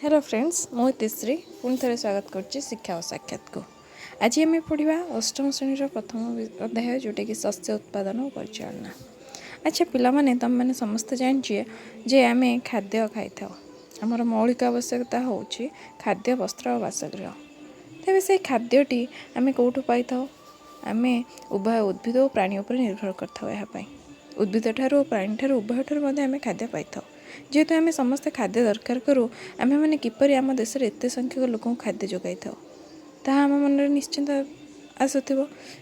Hello friends, ମୁଁ ଇତିଶ୍ରୀ ପୁଣି ଥରେ ସ୍ୱାଗତ କରୁଛି ଶିକ୍ଷା ଓ ସାକ୍ଷାତକୁ। ଆଜି ଆମେ ପଢ଼ିବା ଅଷ୍ଟମ ଶ୍ରେଣୀର ପ୍ରଥମ ଅଧ୍ୟାୟ, ଯେଉଁଟାକି ଶସ୍ୟ ଉତ୍ପାଦନ ଓ ପରିଚାଳନା। ଆଚ୍ଛା ପିଲାମାନେ, ତୁମେମାନେ ସମସ୍ତେ ଜାଣିଛ ଯେ ଆମେ ଖାଦ୍ୟ ଖାଇଥାଉ। ଆମର ମୌଳିକ ଆବଶ୍ୟକତା ହେଉଛି ଖାଦ୍ୟ, ବସ୍ତ୍ର ଓ ବାସଗୃହ। ତେବେ ସେଇ ଖାଦ୍ୟଟି ଆମେ କେଉଁଠୁ ପାଇଥାଉ? ଆମେ ଉଭୟ ଉଦ୍ଭିଦ ଓ ପ୍ରାଣୀ ଉପରେ ନିର୍ଭର କରିଥାଉ। ଏହା ପାଇଁ ଉଦ୍ଭିଦ ଠାରୁ ଓ ପ୍ରାଣୀ ଠାରୁ, ଉଭୟ ଠାରୁ ମଧ୍ୟ ଆମେ ଖାଦ୍ୟ ପାଇଥାଉ। ଯେହେତୁ ଆମେ ସମସ୍ତେ ଖାଦ୍ୟ ଦରକାର କରୁ, ଆମେମାନେ କିପରି ଆମ ଦେଶରେ ଏତେ ସଂଖ୍ୟକ ଲୋକଙ୍କୁ ଖାଦ୍ୟ ଯୋଗାଇଥାଉ, ତାହା ଆମ ମନରେ ନିଶ୍ଚିନ୍ତ ଆସୁଥିବ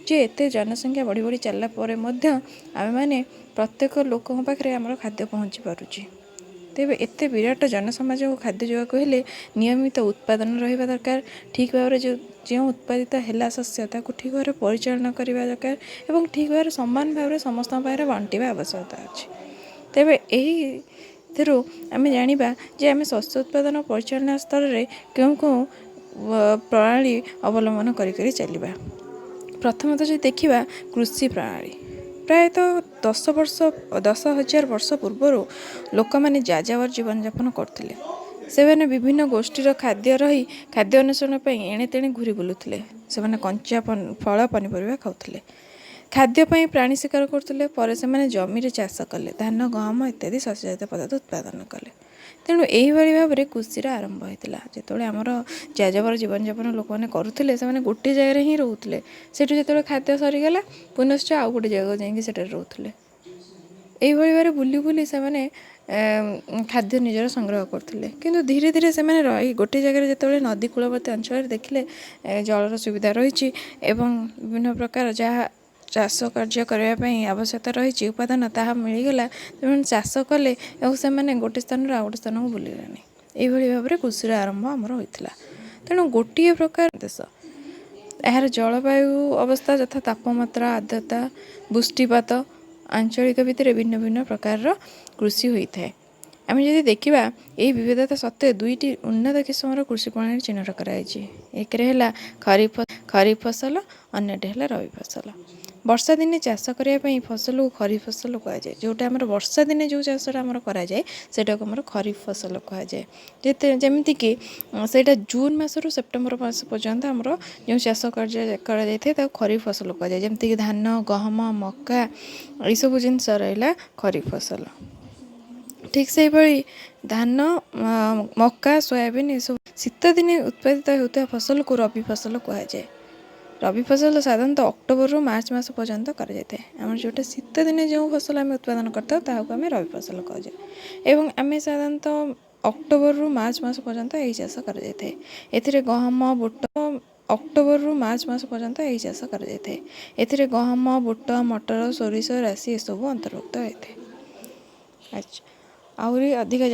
ଯେ ଏତେ ଜନସଂଖ୍ୟା ବଢ଼ି ବଢ଼ି ଚାଲିଲା ପରେ ମଧ୍ୟ ଆମେମାନେ ପ୍ରତ୍ୟେକ ଲୋକଙ୍କ ପାଖରେ ଆମର ଖାଦ୍ୟ ପହଞ୍ଚି ପାରୁଛି। ତେବେ ଏତେ ବିରାଟ ଜନସମାଜକୁ ଖାଦ୍ୟ ଯୋଗାଇବାକୁ ହେଲେ ନିୟମିତ ଉତ୍ପାଦନ ରହିବା ଦରକାର। ଠିକ୍ ଭାବରେ ଯେଉଁ ଯେଉଁ ଉତ୍ପାଦିତ ହେଲା ଶସ୍ୟ, ତାକୁ ଠିକ୍ ଭାବରେ ପରିଚାଳନା କରିବା ଦରକାର ଏବଂ ଠିକ୍ ଭାବରେ ସମାନ ଭାବରେ ସମସ୍ତଙ୍କ ପାଖରେ ବାଣ୍ଟିବା ଆବଶ୍ୟକତା ଅଛି। ତେବେ ଏହିଥିରୁ ଆମେ ଜାଣିବା ଯେ ଆମେ ଶସ୍ୟ ଉତ୍ପାଦନ ପରିଚାଳନା ସ୍ତରରେ କେଉଁ କେଉଁ ପ୍ରଣାଳୀ ଅବଲମ୍ବନ କରି କରି ଚାଲିବା। ପ୍ରଥମତଃ ଯଦି ଦେଖିବା କୃଷି ପ୍ରଣାଳୀ, ପ୍ରାୟତଃ 10,000 ବର୍ଷ ପୂର୍ବରୁ ଲୋକମାନେ ଯାଯାବର ଜୀବନଯାପନ କରୁଥିଲେ। ସେମାନେ ବିଭିନ୍ନ ଗୋଷ୍ଠୀର ଖାଦ୍ୟ ରହି ଖାଦ୍ୟ ଅନ୍ୱେଷଣ ପାଇଁ ଏଣେ ତେଣେ ଘୁରି ବୁଲୁଥିଲେ। ସେମାନେ କଞ୍ଚା ଫଳ, ପନିପରିବା ଖାଉଥିଲେ। ଖାଦ୍ୟ ପାଇଁ ପ୍ରାଣୀ ଶିକାର କରୁଥିଲେ। ପରେ ସେମାନେ ଜମିରେ ଚାଷ କଲେ। ଧାନ, ଗହମ ଇତ୍ୟାଦି ଶସ୍ୟଜାତ ପଦାର୍ଥ ଉତ୍ପାଦନ କଲେ। ତେଣୁ ଏହିଭଳି ଭାବରେ କୃଷିର ଆରମ୍ଭ ହୋଇଥିଲା। ଯେତେବେଳେ ଆମର ଯାଯାବର ଜୀବନଯାପନ ଲୋକମାନେ କରୁଥିଲେ, ସେମାନେ ଗୋଟିଏ ଜାଗାରେ ହିଁ ରହୁଥିଲେ। ସେଠୁ ଯେତେବେଳେ ଖାଦ୍ୟ ସରିଗଲା, ପୁନଶ୍ଚ ଆଉ ଗୋଟେ ଜାଗାକୁ ଯାଇକି ସେଠାରେ ରହୁଥିଲେ। ଏଇଭଳି ଭାବରେ ବୁଲି ବୁଲି ସେମାନେ ଖାଦ୍ୟ ନିଜର ସଂଗ୍ରହ କରୁଥିଲେ। କିନ୍ତୁ ଧୀରେ ଧୀରେ ସେମାନେ ରହି ଗୋଟିଏ ଜାଗାରେ ଯେତେବେଳେ ନଦୀ କୂଳବର୍ତ୍ତୀ ଅଞ୍ଚଳରେ ଦେଖିଲେ ଜଳର ସୁବିଧା ରହିଛି ଏବଂ ବିଭିନ୍ନ ପ୍ରକାର ଯାହା ଚାଷ କାର୍ଯ୍ୟ କରିବା ପାଇଁ ଆବଶ୍ୟକତା ରହିଛି ଉପାଦାନ, ତାହା ମିଳିଗଲା, ତେଣୁ ଚାଷ କଲେ ଏବଂ ସେମାନେ ଗୋଟେ ସ୍ଥାନରୁ ଆଉ ଗୋଟେ ସ୍ଥାନକୁ ବୁଲିଲେନି। ଏଇଭଳି ଭାବରେ କୃଷିର ଆରମ୍ଭ ଆମର ହୋଇଥିଲା। ତେଣୁ ଗୋଟିଏ ପ୍ରକାର ଦେଶ, ଏହାର ଜଳବାୟୁ ଅବସ୍ଥା ଯଥା ତାପମାତ୍ରା, ଆର୍ଦ୍ରତା, ବୃଷ୍ଟିପାତ, ଆଞ୍ଚଳିକ ଭିତରେ ଭିନ୍ନ ଭିନ୍ନ ପ୍ରକାରର କୃଷି ହୋଇଥାଏ। ଆମେ ଯଦି ଦେଖିବା, ଏହି ବିବିଧତା ସତ୍ତ୍ୱେ ଦୁଇଟି ଉନ୍ନତ କିସମର କୃଷି ପ୍ରଣାଳୀ ଚିହ୍ନଟ କରାଯାଇଛି। ଏକରେ ହେଲା ଖରିଫ ଖରିଫ ଫସଲ, ଅନ୍ୟଟି ହେଲା ରବି ଫସଲ। ବର୍ଷା ଦିନେ ଚାଷ କରିବା ପାଇଁ ଫସଲକୁ ଖରିଫ ଫସଲ କୁହାଯାଏ। ଯେଉଁଟା ଆମର ବର୍ଷା ଦିନେ ଯେଉଁ ଚାଷଟା ଆମର କରାଯାଏ, ସେଇଟାକୁ ଆମର ଖରିଫ ଫସଲ କୁହାଯାଏ। ଯେମିତିକି ସେଇଟା ଜୁନ୍ ମାସରୁ ସେପ୍ଟେମ୍ବର ମାସ ପର୍ଯ୍ୟନ୍ତ ଆମର ଯେଉଁ ଚାଷ କାର୍ଯ୍ୟ କରାଯାଇଥାଏ, ତାକୁ ଖରିଫ ଫସଲ କୁହାଯାଏ। ଯେମିତିକି ଧାନ, ଗହମ, ମକା, ଏଇସବୁ ଜିନିଷ ରହିଲା ଖରିଫ ଫସଲ। ଠିକ୍ ସେହିଭଳି ଧାନ, ମକା, ସୋୟାବିନ୍ ଏସବୁ। ଶୀତ ଦିନେ ଉତ୍ପାଦିତ ହେଉଥିବା ଫସଲକୁ ରବି ଫସଲ କୁହାଯାଏ। ରବି ଫସଲ ସାଧାରଣତଃ ଅକ୍ଟୋବରରୁ ମାର୍ଚ୍ଚ ମାସ ପର୍ଯ୍ୟନ୍ତ କରାଯାଇଥାଏ। ଆମର ଯେଉଁଟା ଶୀତ ଦିନେ ଯେଉଁ ଫସଲ ଆମେ ଉତ୍ପାଦନ କରିଥାଉ, ତାହାକୁ ଆମେ ରବି ଫସଲ କୁହାଯାଏ ଏବଂ ଆମେ ସାଧାରଣତଃ ଅକ୍ଟୋବରରୁ ମାର୍ଚ୍ଚ ମାସ ପର୍ଯ୍ୟନ୍ତ ଏହି ଚାଷ କରାଯାଇଥାଏ। ଏଥିରେ ଗହମ, ବୁଟ, ଅକ୍ଟୋବରରୁ ମାର୍ଚ୍ଚ ମାସ ପର୍ଯ୍ୟନ୍ତ ଏହି ଚାଷ କରାଯାଇଥାଏ। ଏଥିରେ ଗହମ, ବୁଟ, ମଟର, ସୋରିଷ, ରାଶି ଏସବୁ ଅନ୍ତର୍ଭୁକ୍ତ ହୋଇଥାଏ। ଆଚ୍ଛା, ଆହୁରି ଅଧିକା